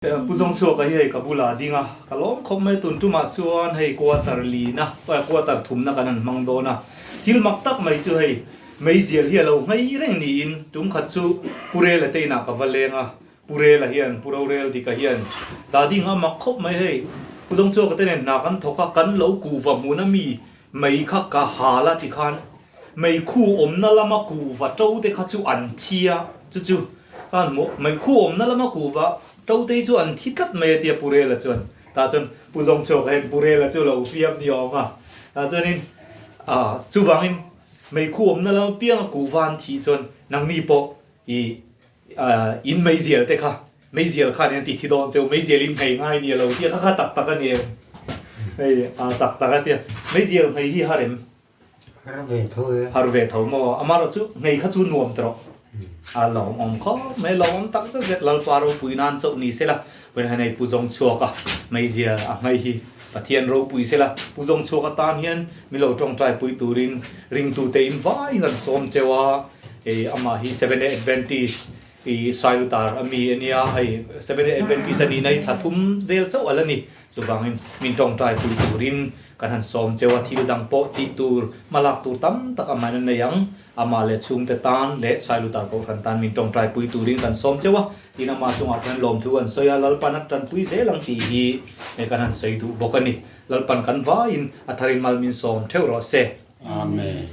Pu Zawngchhuaka hi hei ka bulah a ding a, ka lawm khawp mai tun tumah chuan hei quarter lina quarter thumna kan han hmang dawn a, thil mak tak mai chu hei meizial hi a lo nghei reng niin tum khat chu Pu Rela te inah ka va leng a, Pu Rela hian Pu Rorel Dika hian dah ding a mak khawp mai hei Pu Zawngchhuaka te nen hna kan thawk a, kan lo kuhva hmun a mi mei kha ka hal a tikhan Meikhu awmna lama kuhva to te kha chu an thi a, chu chu khan maw meikhu awmna lama kuhva to te hi chu an thi tlat mai a tia Pu Rela chuan tah chuan Pu Zawngchhuaka hian Pu Rela chu lo fiam ni awm a, tah chuanin ah chuvangin meikhu awmna lama pianga kuhva an thih chuan nangni pawh ih in meizial te kha meizial khan an ti thi dawn cheu meizial in nghei ngai ni a lo tia kha kha tak tak a ni em hei ah tak tak a tia meizial nghei hi harem Har ve tho e. Har ve tho maw? Amarawh chu nghei kha chu nuam tawh. A lawmawm khawp mai, lawmawm tak zet zet Lalpa ropui nan chauh ni sela, Puan hian hei Pu Zawngchhuaka meizia a nghei hi Pathian ropui sela, Pu Zawngchhuaka tan hian min lo tawngtai pui turin ringtute in vaiin an sawm cheu a, hei amah hi Seventh Day Adventist i Sailutar a mi a nia, hei Seventh Day Adventist a nihna hi thla thum vel chauh a la ni. Chuvangin min tawngtai pui turin kan han sawm cheu a, thil dang pawh tih tur, hmalak tur tam tak amah in a nei ang. Amah leh chhungte tan leh Sailutar Kohhran tan min tawngtai pui turin kan sawm cheu a, tin amah chungah chuan lawmthu an sawi a, Lalpan a tanpui zel ang tih hi kan han sawi duh bawk a ni. Lalpan kan vaiin a tharin mal min sawm theuh rawh se. Amen.